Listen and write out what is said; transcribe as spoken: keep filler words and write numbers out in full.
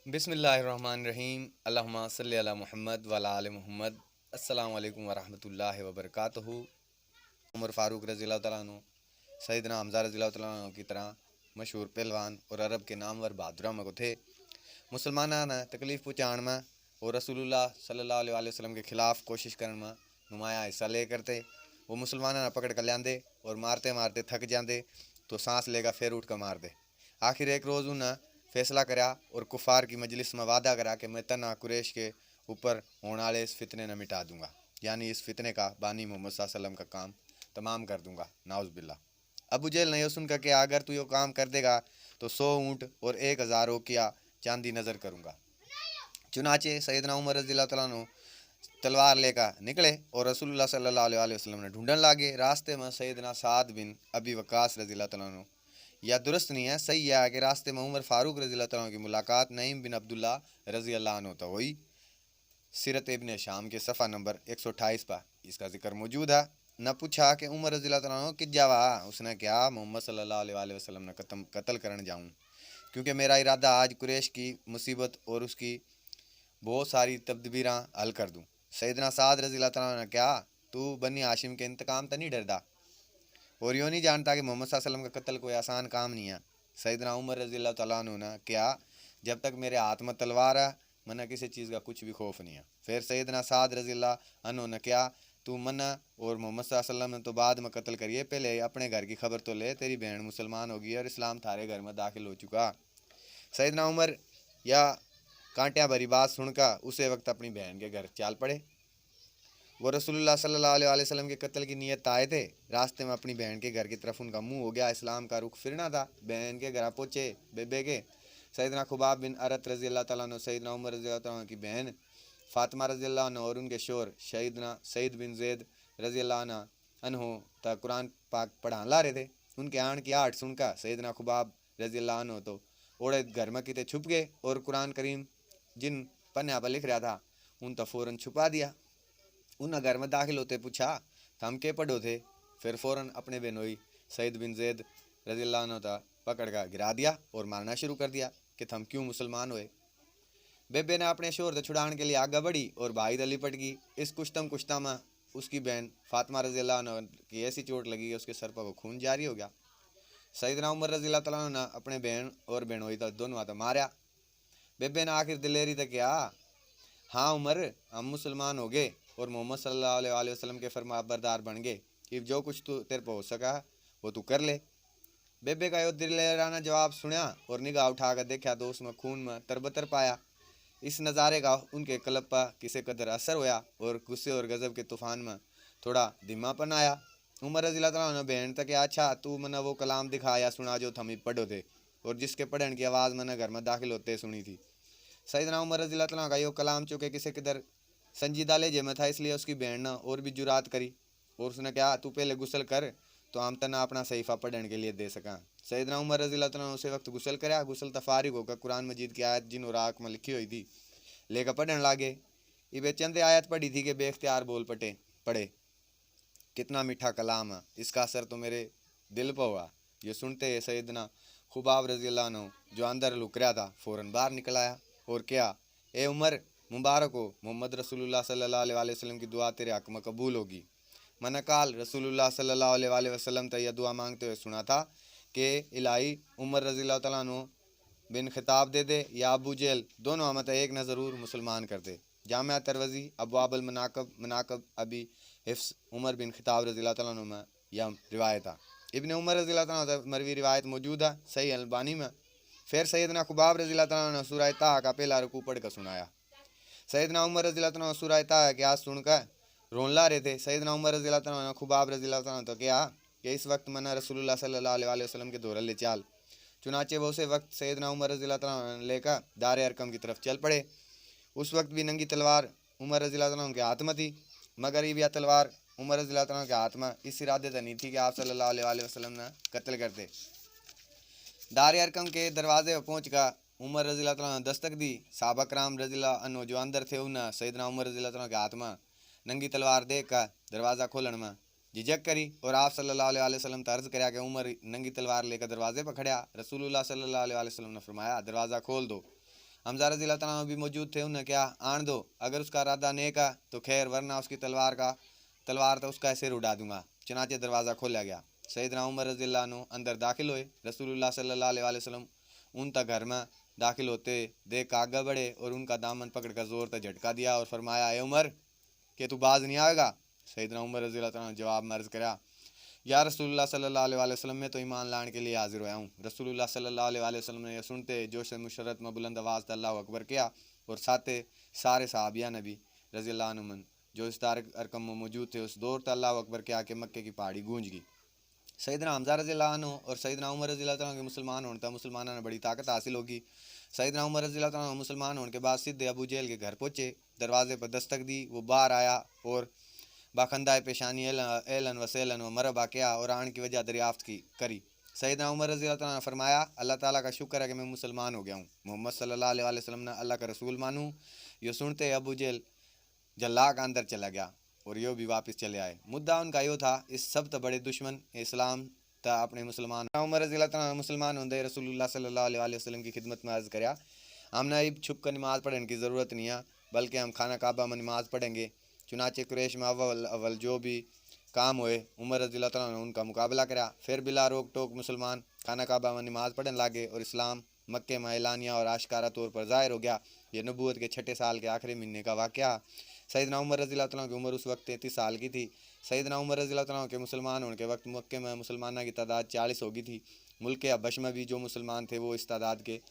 बिस्मिल्लाहिर्रहमानिर्रहीम। अल्लाहुम्मा सल्लि अला मुहम्मद व अला आले मुहम्मद। अस्सलाम वालेकुम व रहमतुल्लाहि व बरकातहू। उमर फारूक रज़ी अल्लाह तआला अन्हु, सैयदना हमजा रज़ी अल्लाह तआला अन्हु की तरह मशहूर पहलवान और अरब के नामवर बहादुरां में को थे। मुसलमाना ने तकलीफ पहुँचाण में और रसूलुल्लाह सल्लल्लाहु अलैहि वसल्लम के खिलाफ कोशिश करण में नुमाया हिस्सा ले करते। वो मुसलमाना ने पकड़ कर ल्यान्दे और मारते मारते थक जाते तो सांस लेगा फिर उठ कर मार दे। आखिर एक रोज़ उन्हें फैसला करया और कुफार की मजलिस में वादा करा कि मैं तन्हा कुरैश के ऊपर होने वाले इस फितने ने मिटा दूंगा, यानी इस फितने का बानी मोहम्मद सल्लल्लाहु अलैहि वसल्लम का काम तमाम कर दूंगा। नाउज़ुबिल्ला। अबू जहल ने यो सुनकर कहा, अगर तू यो काम कर देगा तो सौ ऊँट और एक हज़ार औकिया चांदी नज़र करूँगा। चुनाचे सैयदना उमर रज़ी अल्लाह तआला अन्हु तलवार लेकर निकले और रसूलुल्लाह सल्लल्लाहु अलैहि वसल्लम ने ढूंढन लागे। रास्ते में सैयदना साद बिन अबी वक्कास रज़ी अल्लाह तआला अन्हु, या दुरुस्त नहीं है, सही है कि रास्ते में उमर फारूक रज़ी अल्लाह तआला अन्हु की मुलाकात नईम बिन अब्दुल्ला रज़ी अल्लाह अन्हु तो हुई। सीरत इब्ने शाम के सफ़ा नंबर एक सौ अट्ठाईस पर इसका जिक्र मौजूद है। न पूछा कि उमर रज़ी अल्लाह तआला अन्हु कित जावा, उसने कहा, मोहम्मद सल्लल्लाहु अलैहि वसल्लम ने कतम-, कत्ल करण जाऊँ, क्योंकि मेरा इरादा आज कुरैश की मुसीबत और उसकी बहुत सारी तदबीरां हल कर दूँ। सैयदना साद रज़ी अल्लाह तआला अन्हु ने कहा, तू बनी हाशिम के इंतकाम तो नहीं डरदा और यो नहीं जानता कि मोहम्मद सल्लल्लाहु अलैहि वसल्लम का कत्ल कोई आसान काम नहीं है। सैयदना उमर रज़ी अल्लाह तआला अन्हु ने कहा, जब तक मेरे हाथ में तलवार है, मन्ने किसी चीज़ का कुछ भी खौफ नहीं है। फिर सैयदना साद रज़ी अल्लाह अन्हु ने कहा, तू मन्ने और मोहम्मद सल्लल्लाहु अलैहि वसल्लम ने तो बाद में कत्ल करिए, पहले अपने घर की खबर तो ले, तेरी बहन मुसलमान होगी और इस्लाम थारे घर में दाखिल हो चुका। सैयदना उमर या कांटियां भरी बात सुनकर उसे वक्त अपनी बहन के घर चाल पड़े। वो रसूलुल्लाह सल्लल्लाहु अलैहि वसल्लम के कत्ल की नीयत आए थे। रास्ते में अपनी बहन के घर की तरफ उनका मुंह हो गया। इस्लाम का रुख फिरना था। बहन के घर पहुँचे बेबे के, सैयदना खुबाब बिन अरत रज़ी अल्लाह तआला अन्हु, सैयदना उमर रज़ी अल्लाह तआला अन्हु की बहन फातिमा रज़ी अल्लाह अन्हु और उनके शोर सैयदना सईद बिन जैद रज़ी अल्लाह अन्हु तक कुरान पाक पढ़ान ला रहे थे। उनके आण की आहट सुनकर सैयदना खुबाब रज़ी अल्लाह अन्हु तो ओड़े घर में किते छुप गए और कुरान करीम जिन पन्निया पर लिख रहा था, उन तो फौरन छुपा दिया। उन घर में दाखिल होते पूछा, थम के पढ़ो थे? फिर फौरन अपने बेनोई सईद बिन जैद रज़ी अल्लाह अन्हु ता पकड़ कर गिरा दिया और मारना शुरू कर दिया कि थम क्यों मुसलमान हुए। बेबे ने अपने शोहर तो छुड़ाने के लिए आगे बढ़ी और भाई तो लिपट गई। इस कुश्तम कुश्ता में उसकी बहन फातिमा रज़ी अल्लाह अन्हा की ऐसी चोट लगी कि उसके सर पर वो खून जारी हो गया। सैयदना उमर रज़ी अल्लाह तआला अन्हु ने अपने बहन और बहनोई तो दोनों हाथ मारया। बेबे ने आखिर दिलेरी तै कहा, हाँ उमर, हम मुसलमान हो गए और मोहम्मद सल्लल्लाहु अलैहि वसल्लम के फरमाबरदार बन गए। इब जो कुछ तू, तेरे पे हो सका, वो तू कर ले। बेबे का यो दिलेराना जवाब सुनया और निगाह उठाकर देखा तो उसमें खून में तरबतर पाया। इस नज़ारे का उनके कलब पर किसी कदर असर होया और गुस्से और गज़ब के तूफान में थोड़ा धीमापन आया। उमर रज़ी अल्लाह तआला अन्हु ने बहन तै कहा, अच्छा, तू मन्ने वो कलाम दिखा या सुना जो थम इब पढ़ो थे और जिसके पढ़न की आवाज़ मन्ने घर में दाखिल होते सुनी थी। सैयदना उमर रज़ी अल्लाह तआला अन्हु का यो कलाम चूँकि किसी कदर संजीदा लहजे में था, इसलिए उसकी बहन ने और भी जुरात करी और उसने कहा, तू पहले गुस्ल कर, तो हम तन्ने अपना सहीफा पढ़न के लिए दे सकां। सैयदना उमर रज़ी अल्लाह तआला अन्हु उसी वक्त गुस्ल करया। गुस्ल तै फारिग होकर कुरान मजीद की आयत जिन और आँख में लिखी हुई थी, लेकर पढ़न लागे। इबे चंद आयत पढ़ी थी कि बेख्तियार बोल पटे, पड़े। कितना मीठा कलाम है, इसका असर तो मेरे दिल पर हुआ। ये सुनते ही सैयदना खुबाब रज़ी अल्लाह अन्हु, जो अंदर लुक रहा था, फौरन बाहर निकल आया और कहा, ए उमर, मुबारक हो, मोहम्मद रसूलुल्लाह सल्लल्लाहु अलैहि वसल्लम की दुआ तेरे हक में कबूल होगी। मैंने काल रसूलुल्लाह सल्लल्लाहु अलैहि वसल्लम तै यह दुआ मांगते हुए सुना था कि इलाही उमर रज़ी अल्लाह तआला अन्हु बिन खिताब दे दे या अबू जहल, दोनों में तै एक न ज़रूर मुसलमान कर दे। जामिया तिरमिज़ी, अबवाबुल मनाकिब, मनाकिब अबी हिफ्स उमर बिन खिताब रज़ी अल्लाह तआला अन्हु में यह रिवायत है। इब्ने उमर रज़ी अल्लाह तआला अन्हु तै मरवी रिवायत मौजूद है सही अलबानी में। फिर सैयदना खुबाब रज़ी अल्लाह तआला अन्हु सूरह ताहा का पहला रुकू पढ़ कर सुनाया। सैयदना उमर रज़ी अल्लाह तआला अन्हु सूरह ताहा की आयत सुनकर रोन ला रहे थे। सैयदना उमर रज़ी अल्लाह तआला अन्हु खुबाब रज़ी अल्लाह तआला अन्हु तै कहा कि इस वक्त मन्ने रसूलुल्लाह सल्लल्लाहु अलैहि वसल्लम के धोरै ले चाल। चुनाचे वो उसे वक्त सैयदना उमर रज़ी अल्लाह तआला अन्हु लेकर दार अरकम की तरफ चल पड़े। उस वक्त भी नंगी तलवार उमर रज़ी अल्लाह तआला अन्हु के हाथ में थी, मगर इब या तलवार उमर रज़ी अल्लाह तआला अन्हु के हाथ में इस इरादे तै नहीं थी कि आप सल्लल्लाहु अलैहि वसल्लम ने कत्ल कर दे। दार अरकम के दरवाजे पर पहुँच कर उमर रज़ी अल्लाह तआला अन्हु दस्तक दी। सहाबा कराम रज़ी अल्लाह अन्हु जो अंदर थे, उन्हें सैयदना उमर रज़ी अल्लाह तआला अन्हु के हाथ में नंगी तलवार देख कर दरवाज़ा खोलण में झिझक करी और आप सल्लल्लाहु अलैहि वसल्लम तै अर्ज करया कि उमर नंगी तलवार लेकर दरवाजे पर खड़ा। रसूलुल्लाह सल्लल्लाहु अलैहि वसल्लम ने फरमाया, दरवाज़ा खोल दो। हमजा रज़ी अल्लाह तआला अन्हु भी मौजूद थे। उन्हें कहा, "आन दो, अगर उसका इरादा नेक है तो खैर, वरना उसकी तलवार का, तलवार तो उसका सिर उड़ा दूंगा।" चुनाचे दरवाज़ा खोला गया। सैयदना उमर रज़ी अल्लाह अन्हु अंदर दाखिल हुए। रसूलुल्लाह सल्लल्लाहु अलैहि वसल्लम उन तक घर में दाखिल होते देख कर आगे बढ़े और उनका दामन पकड़ कर जोर तै झटका दिया और फरमाया, "ए उमर, के तू बाज नहीं आवेगा?" सैयदना उमर रज़ी अल्लाह तआला अन्हु जवाब में अर्ज करा, "या रसूलुल्लाह सल्लल्लाहु अलैहि वसल्लम, मैं तो ईमान लाने के लिए हाजिर होया हूँ।" रसूलुल्लाह सल्लल्लाहु अलैहि वसल्लम ने यह सुनते जोश मुशर्रत में बुलंद आवाज़ तै अल्लाह अकबर किया और साथे सारे सहाबिया ने भी रज़ी अल्लाह अन्हुम जो इस दार अरकम में मौजूद थे, उस दौर तै अल्लाह अकबर के आके मक्के की पहाड़ी गूंज गई। सैयदना हमजा रज़ी अल्लाह अन्हु और सैयदना उमर रज़ी अल्लाह तआला के मुसलमान होने तै मुसलमानों ने बड़ी ताकत हासिल होगी। सैयदना उमर रज़ी अल्लाह तआला मुसलमान होने के बाद सीधे अबू जहल के घर पहुँचे, दरवाजे पर दस्तक दी, वो बाहर आया और बाखंदा पेशानी एलन, एलन व सहलन व मरहबा किया और आन की वजह दरियाफ्त की करी। सैयदना उमर रज़ी अल्लाह तआला ने फरमाया, "अल्लाह ताला का शुक्र है कि मैं मुसलमान हो गया हूँ।" मोहम्मद सल्लल्लाहु अलैहि वसल्लम ने अल्लाह का रसूल मानू। यो सुनते अबू जहल झल्ला के अंदर चला गया और यो भी वापस चले आए। मुद्दा उनका यो था, इस सब तै बड़े दुश्मन इस्लाम तै अपने मुसलमान। उमर रज़ी अल्लाह तआला मुसलमान होंदे रसूलुल्लाह सल्लल्लाहु अलैहि वसल्लम की खिदमत में अर्ज करया, "हमने इब छुप कर नमाज पढ़ने की ज़रूरत नहीं है, बल्कि हम खाना काबा में नमाज पढ़ेंगे।" चुनाचे कुरैश में अव्वल अव्वल जो भी काम हुए, उमर रज़ी अल्लाह तआला ने उनका मुकाबला करा। फिर बिला रोक टोक मुसलमान खाना काबा में नमाज पढ़ने लागे और इस्लाम मक्के में एलानिया और आशकारा तौर पर जाहिर हो गया। यह नबूवत के छठे साल के आखिरी महीने का वाक़या। सैयदना उमर रज़ी अल्लाह तआला की उम्र उस वक्त तैंतीस साल की थी। सैयदना उमर रज़ी अल्लाह तआला के मुसलमान होने के वक्त मक्के में मुसलमाना की तादाद चालीस हो गई थी। मुल्क हबश में भी जो मुसलमान थे, वो इस तादाद के